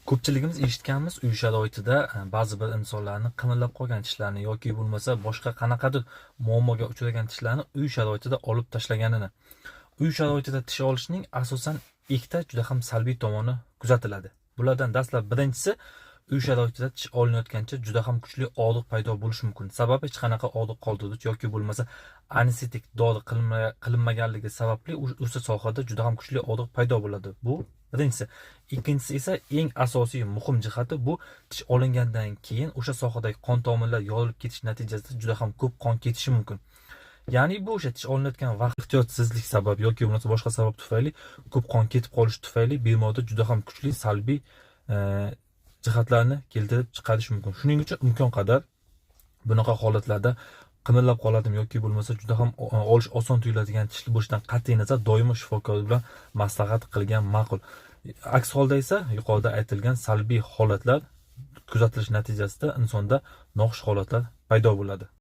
Ko'pchiligimiz eshitganmiz, uy sharoitida ba'zi bir insonlarni qimillab qolgan tishlarini yoki bo'lmasa boshqa qanaqadir muammoga uchragan tishlarni uy sharoitida olib tashlaganini. Uy sharoitida tish olishning asosan ikkita juda ham salbiy tomoni kuzatiladi. Bulardan dastlab birinchisi, uy sharoitida tish olinayotgancha juda ham kuchli og'riq paydo bo'lishi mumkin. Sababi hech qanaqa og'riq qoldiruvchi yoki bo'lmasa anestetik dori qilinmaganligi sababli o'sha sohada juda ham kuchli og'riq paydo bo'ladi. Bu birinchisi. Ikkinchisi esa eng asosiy muhim jihati, bu tish olingandan keyin o'sha sohadagi qon tomirlar yorilib ketishi natijasida juda ham ko'p qon ketishi mumkin. Ya'ni bu o'sha tish olinayotgan vaqt ehtiyotsizlik sabab yoki bo'lmasa boshqa sabab tufayli ko'p qon ketib qolishi tufayli bemorda juda ham kuchli salbiy jihatlarni keltirib chiqarishi mumkin. Shuning uchun imkon qadar bunaqa holatlarda qimillab qoladimi yoki bo'lmasa juda ham olish oson tuyuladigan tishli bo'lishidan qat'iy nazar doimo shifokor bilan maslahat qilgan ma'qul. Aks holda esa yuqorida aytilgan salbiy holatlar kuzatilishi natijasida insonda noxush holatlar paydo bo'ladi.